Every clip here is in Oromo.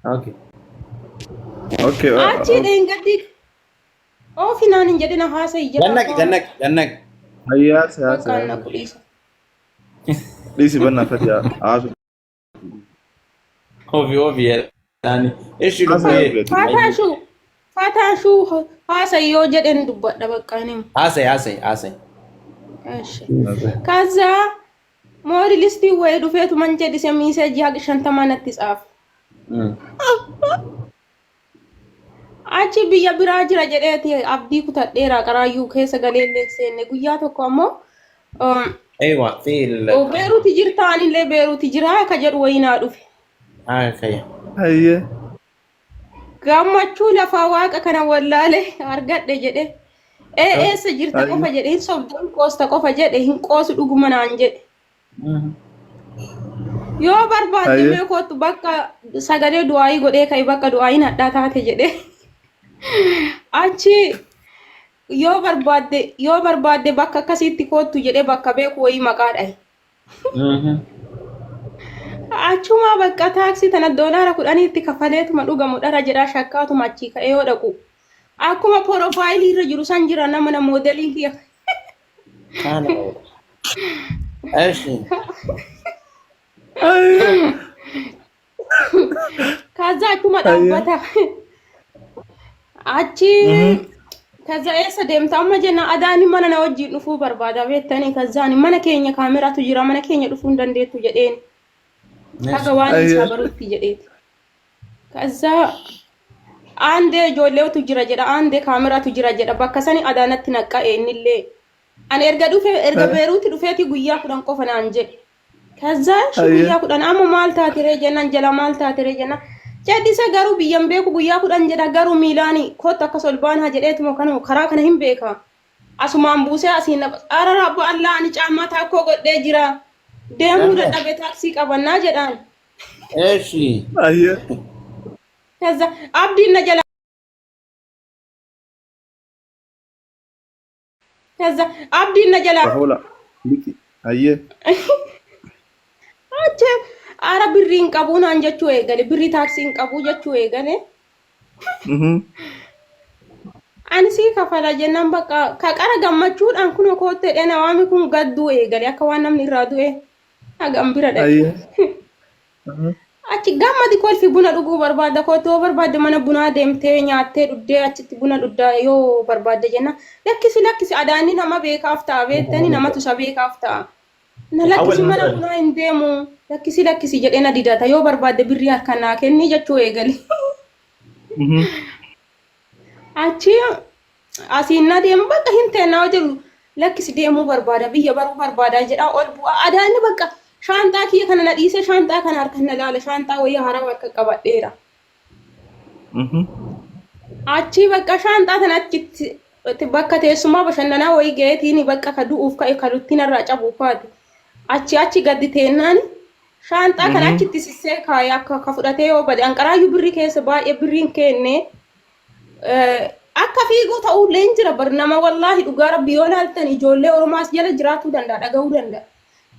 Okay. Okay. Achi dheengaddi oofi naan hin jedhina haasa'i jedha. Jannaqi jannaqi jannaqi. Hayyaa siyaasa. Bakka na kudhiisa. Dhiisi bannaa fati haasu. Ofi ofi jedhaani. Ishi Haasa'e lubbee. argate. Faataashuu faataashuu haasa'i yoo jedhen dubbadha bakka inni. Haasa'e haasa'e haasa'e. Eshi. Kaza moodelistii wayii dhufeetuman jedhise miiseejii haqa 50 natti tsaafe. Achi biyya biraa jira jedheeti abdii kutadheera qaraayyuu keessa galee illee seenne guyyaa tokko ammoo Eewa fiil. Beeruuti jirta anillee Beeruuti jira ka jedhu wayii naa dhufe. Haakaya. Hayyee. Gammachuu lafaa waaqa kana wallaale argadhe jedhe. Ee eessa jirta qofa jedhe hin sobda hin qoosta qofa jedhe hin qoosu dhuguma naan jedhe. Yoo barbaadde Hayyee. mee kottu bakka sagalee du'aayii godhee ka'i bakka du'aayiin hadhaa taate jedhe. Achi yoo barbaadde bakka akkasiitti kottu jedhee bakka beeku wayii maqaa dhahe. Achuma bakka taaksii tana doolaara 10tti kafaleetuma dhugamu dhara jedhaa shakkaatuma achii ka'ee yoo dhaqu. Akkuma porofaayilii irra jiru san jira nama na moodeliin kiyya. Kana. Eshi. Kaza achuma dhaabbata. Achi kaza eessa deemta amma jenna adaani mana na wajjin dhufuu barbaada beektanii kazaani mana keenya kaameraatu jira mana keenya dhufuu hin dandeettu jedheen. Haga waan isaa barutti jedheeti. Kaza aandee ijoolleetu jira jedha aandee kaameraatu jira jedha bakka sani adaanatti naqqa'e innillee. Ani erga dhufe erga Beeruuti dhufeeti guyyaa 10 qofa naan jedhe. Kaza shi guyyaa 10 amma maal taatiree jennaan jala maal taatiree jennaan. Jedhisa garuu biyyan beeku guyyaa 10 jedha garuu miilaani kottu akkas ol baanaa jedheetuma kanuma karaa kana hin beeka. Asumaan buusee asiin na arara abba allaa ani caammaa taakkoo godhee jira. Deemuu dadhabe taaksii qabannaa jedhaan. Eshi. Hayyee. Kaza abdiin na jala. Kaza abdiin na jala. Rahoola. Lixi. Hayyee. Achi ara birrii hin qabuu naan jechuu eegale birrii taaksii hin qabuu jechuu eegale. Ani sii kafala jennaan bakka ka qara gammachuudhaan kunoo koottee dheena waami kun gadduu eegale akka waan namni irraa du'e hagam bira dhaqe. Achi gammadi kolfi buna dhuguu barbaadda kootu yoo barbaadde mana bunaa deemtee nyaattee dhuddee achitti buna dhuddaa yoo barbaadde jenna lakkisi lakkisi adaanni nama beekaaf ta'a beektani namatu isa beekaaf ta'a. Na lakkisi mana bunaa hin deemu lakkisi lakkisi jedhee na didata yoo barbaadde birrii harkaan naa kenni jechuu eegale. Achi asiin na deemu bakka hin teennaa yoo jedhu lakkisi deemuu barbaada biyya baruu barbaada jedhaa ol bu'a adaanni bakka shaanxaa kiyya kana na dhiisee shaanxaa kana harkaan na laala shaanxaa wayii haarawaa harka qabadheera. Achi bakka shaanxaa kana achitti bakka teessumaa bashannanaa wayii ga'eetiin bakka ka du'uuf ka'e ka luttiin irraa cabuuf haati. Achi achi gadi teennaan shaanxaa kana achitti sissee kaayee akka ka fudhatee yoo bade anqaraayyuu birrii keessa baay'ee birriin kenne akka fiiguu ta'ullee hin jira bar nama wallaahi dhugaa rabbi yoo laaltan ijoollee Oromaas jala jiraatuu danda'a dhaga'uu danda'a.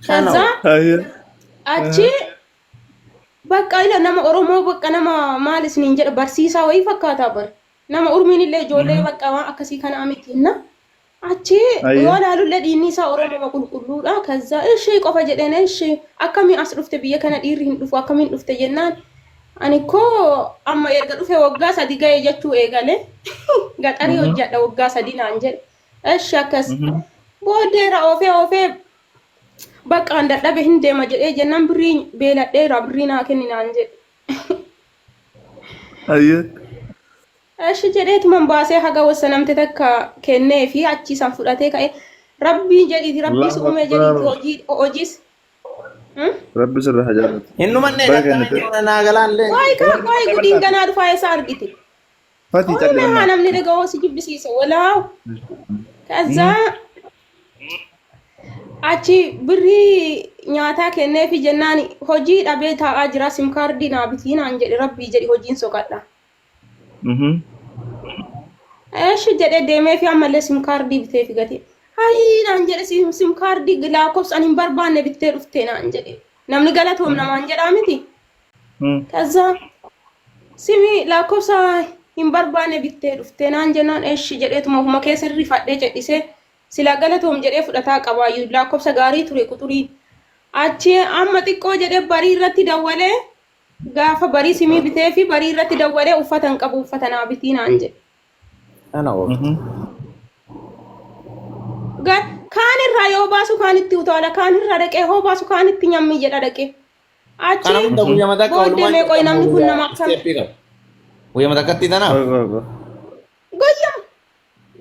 Kaza achi bakka ila nama Oromoo bakka nama maal isiniin jedha barsiisaa wayii fakkaataa bar nama urmiin illee ijoollee bakka waan akkasii kana miti na achi yoo laalullee dhiinni isaa Oromoo qulqulluudha kaza ishee qofa jedheen ishee akkamii as dhufte biyya kana dhiirri hin dhufu akkamiin dhufte jennaan ani koo amma erga dhufe waggaa 3 ga'e jechuu eegale gaxarii hojjedha waggaa 3 naan jedhe ishi akkas booddeera oofee oofee bakka an dadhabe hin deema jedhee jennaan birrii beeladheera birrii naa kenni naan jedhe. Hayyee. Eshi jedheetuman baasee haga wassanamte takka kennee fi achii san fudhatee ka'e rabbii jedhiiti rabbii si Allahu uume jedhiiti Akbar. hojii hojiis. Rabbi sirra haa jaallatu. Hin dhumanne Baga kennite. dhaqqabanii naa galaan lee. Wayi kaa wayi gudiin ganaa dhufaa eessa argite? Fatii Qoy calli mee haa bannaa. namni dhaga'oo si jibbisiisa walaa. Kazaa achi birrii nyaataa kenneefi jennaan hojii dhabee taa'aa jira sim kaardii naa bitii naan jedhe rabbii jedhi hojiin soqadha. Eshi jedhee deemeefi ammallee sim kaardii biteefi gati. Hayii naan jedhe sim kaardii lakkoofsa ani hin barbaanne bittee dhuftee naan jedhe. Namni galatoom namaan jedhaa miti. ከዛ simi lakkoofsa hin barbaanne bittee dhuftee naan jennaan eshi jedheetuma ofuma keessa rifadhee jedhisee silaa galatoom jedhee fudhataa qabaayyuu lakkoofsa gaarii ture quxuriin. Achi amma xiqqoo jedhee barii irratti dawwalee gaafa barii simii bitee fi barii irratti dawwalee uffata hin qabu uffata naa bitii naan jedhe. Kana oofta. Kaan irraa yoo baasu kaan itti utaala kaan irraa dhaqee hoo baasu kaan itti nyammi jedha dhaqee. Achi Kana hunda guyyaa takka booddee oolmaan mee qoy namni kun nama akkam step qaba. Guyyaa takkatti tanaaf. Qoy qoy qoy. Guyyaa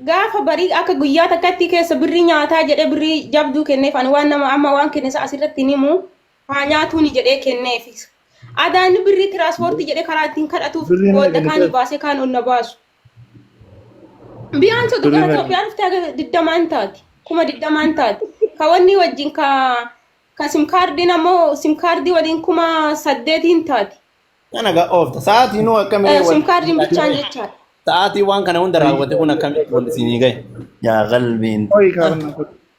gaafa barii akka guyyaa takkatti keessa birrii nyaataa jedhee birrii jabduu kenneef ani waan nama amma waan kenne isa asirratti hin himu haa nyaatuuni jedhee kenneef. Adaanni birrii tiraanspoortii jedhee karaa ittiin kadhatuuf Birrii meeqa booda kaanii kenneef? baasee kaan ol na baasu. Biyaan sotu Birrii gara meeqa? Itoophiyaa dhuftee haga 20n taati. 20,000 taati. Ka wanni wajjin ka sim kaardiin ammoo sim kaardii waliin 8,000 taati. Kana gaa oofta. Sa'aatii nuu akkamii Sim kaardiin bichaan jechaadha. Sa'aatii waan kana hunda raawwate kun akkamitti wal isinii gahe? Yaa qalbiin. Qoy kaarna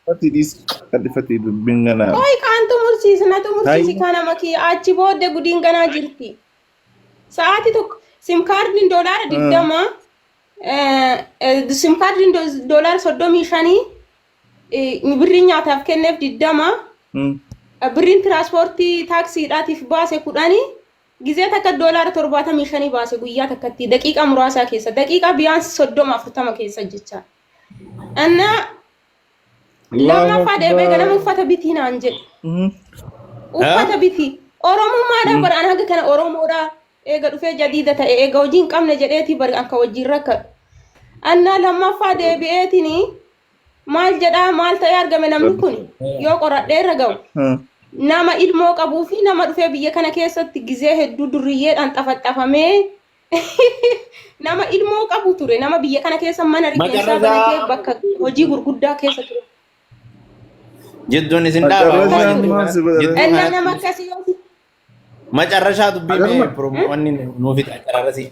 fatii dhiis qal'ifatii dubbiin ganaa. Qoy kaan xumursiisi na xumursiisi Hayi. kana makii achi booddee gudiin ganaa jirti. Sa'aatii tokko sim kaardiin doolaara 20 sim kaardiin doolaara 35 birrii nyaataaf kenneef 20 birriin tiraanspoortii taaksiidhaatiif baase 10 gizee takka doolaara 75 baase guyyaa takkatti daqiiqaa muraasaa keessa daqiiqaa biyaan 30 40 keessa jecha. Annaa lammaffaa deebee ganama uffata bitii naan jedhe. Uffata biti. Oromummaadhaan bara an haga kana Oromoodha. Eega dhufee jadiida ta'e eega hojii hin qabne jedheetii bari an ka wajjin rakkadhu. Annaa lammaffaa deebi'eetini maal jedhaa maal ta'ee argame namni kun yoo qoradhee irra ga'u. Nama ilmoo qabuu fi nama dhufee biyya kana keessatti gizee hedduu durriyyeedhaan xafaxafamee nama ilmoo qabu ture. Nama biyya kana keessa mana rifeensaa banatee bakka hojii gurguddaa keessa ture. Jidduun isin dhaaba. Macarrashaan maal si godha? Jidduu Ennaa kanatti nama akkasii yoo Macarrashaa dubbii mee Agarma. wanni nuuf fixa acararasii.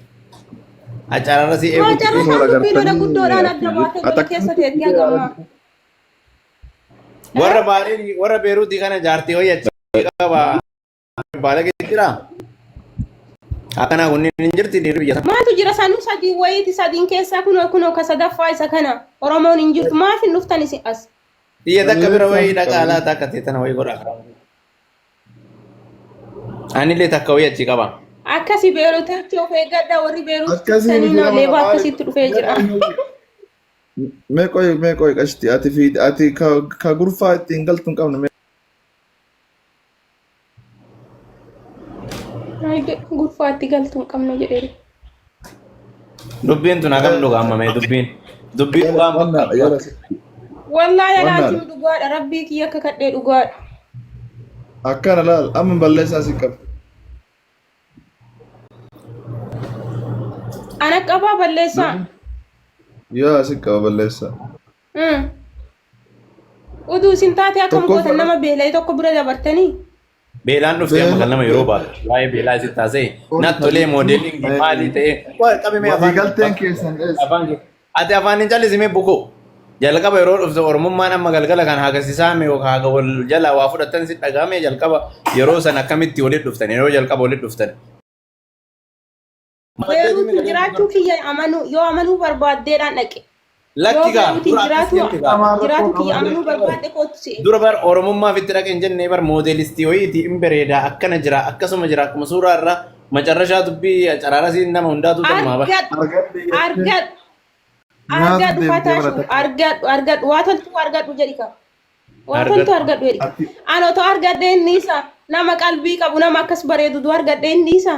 Acararasii eeguutti. Macarrashaan dubbii lola guddoodhaan adda baatee lola keessa teetti hagammaa. Warra Baareen warra Beeruutii kana jaartii wayii achi qaba. Baala jira. Akkanaa kunniin hin jirti dhiirri biyya sana. Maaltu jira sanuu sadii wayiiti sadiin keessaa kunoo kunoo ka sadaffaa isa kana Oromoon hin jirtu maaf hin dhuftan isin as. Biyya takka bira wayii dhaqaa laata akka ta'e tana wayii godha. Anillee takka wayii achi qaba. Akkasi Beeruutitti of eeggadha warri Beeruut Akkasii dhuftanii miti nama leebaa akkasitti dhufee jira. Mee qoy mee qoy qashti ati fi ati ka ka gurfaa ittiin galtu hin qabne mee. Gurfaatti galtuu hin qabne jedheera. Dubbiin tun hagam dhugaa amma mee dubbiin. Dubbii dhugaa amma. Wannaadha yala. Wallaahi Wannaadha. alaatiin dhugaadha rabbii kiyya akka kadhee dhugaadha. Akkana laal amma balleessaa si qaba. Ana qabaa balleessaa. Yaa si qaba balleessaa. Uduu isin taate akkam Tokkoffaa- gootan nama beela'e tokko bira dabartanii. Beelaan dhuftee amma kan nama yeroo baatu. Waa'ee beelaa isitti haasa'e. Natti tolee modeling maalii ta'ee. Waa qabime afaan. Waliigalteen keessan eessa? Afaan kee. Ati afaan hin callisimee bukoo. Jalqaba yeroo dhufte Oromummaan amma galgala kan haga sisaame yookaan haga wal jalaa waa fudhatan si dhagahame jalqaba yeroo san akkamitti walitti dhuftan yeroo jalqaba walitti dhuftan. Beeruutiin jiraachuu kiyya amanuu yoo amanuu barbaaddeedhaan dhaqe. Yoo Lakki gaa Beeruutiin dura akkas jiraatu jette gaa. jiraachuu kiyya amanuu barbaadde kootu si'e. Dura bar Oromummaaf itti dhaqe hin jenne bar moodelistii wayiiti hin bareeda akkana jira akkasuma jira akkuma suuraa irraa macarrashaa dubbii caraarasiin nama hundaatu tanumaa bar. Argadhu Argadhe jettee argadhu nyaatu argadhu deemtee fataashu bara takka. argadhu argadhu waa toltuu argadhu jedhi ka. Waa toltuu Argadhu. argadhu jedhi. Ati Ani otoo argadhee inni isa nama qalbii qabu nama akkas bareedu du argadhee inni isa.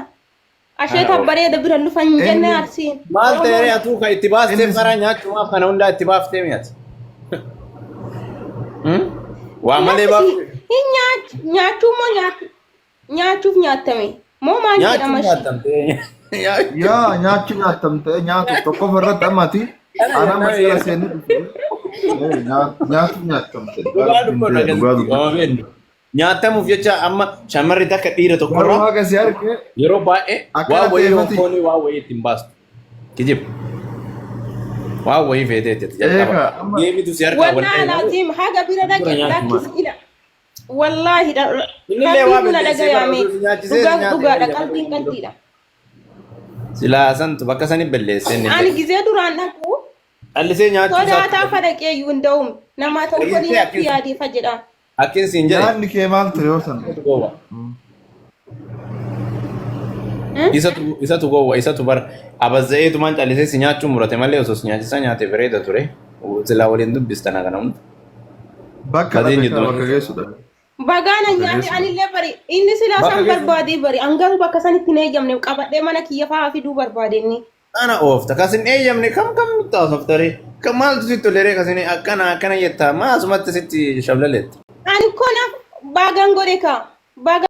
Asheeta bareeda bira dhufan hin jenne Inni- arsiin. Maal ta'ee atuu kan itti baastee Inni- karaa nyaachumaaf kana hundaa itti baaftee mi'ati. Waa malee baaftee. Hin nyaachuu moo nyaachuuf nyaattame moo maal Nyaachuun jedhama ishee? nyaatamtee. Yaa nyaachuu nyaatamtee nyaatu tokkoffaa irratti ammati ana masala seenee dhufe nyaatu nyaatamte Dhugaa dubbadha dhugaa akkasitti. dubbadha. Waan beeknu. Nyaatamuuf jecha amma shamarri takka dhiira Garuu tokkorraa haga si arge yeroo baay'ee Akkana waa wayii ta'eefati. foonii waa wayii ittiin baastu. Kijiba. Waan wayii feeteetti ati jalqaba. Eegaa amma Deebitu si harkaa wal Wallaahi dha'e malee. laaziim haga bira Dura dhaqe nyaatu lakkis maal? ila. Wallaahi Innillee waa rabbiitu na balleessee bara dhagayame. osoo si nyaachisee si Dhugaa nyaate dhugaadha wayya qalbiin qalbiidha. Silaa santu bakka sani balleessee inni Ani illee. gizee duraan dhaqu Callisee nyaachuu isaatti sodaataa fa dhaqee iyyuu hin da'um. Namaa tonkolii Dhageessee natti akkin yaadeefa jedha. akkin siin jedhe. Nyaanni kee maal ture yoo sana? Isatu gowwa. Isatu gowwa isatu bara abazza'eetumaan callisee si nyaachuu murate malee osoo si nyaachisaa nyaate bareeda ture. Silaa waliin dubbistana kana hunda. Bakka Badiin dhabe jidduma bakka keessa. geessu dhabe. Bagaa na Bakka nyaate geessu dhabe. anillee bari inni silaa Bakka san geessu. barbaadee bari an garuu bakka sanitti hin eeyyamne qabadhee mana kiyya fa'aa fiduu barbaade inni. Ana oofta kasin eeyyamne kam kam nutti haasoftaree kan maaltu sitti toleree kasin akkana akkana jettaa maa asumatti sitti shablaleetta. Ani koo naaf baagan godhe kaa. Baga.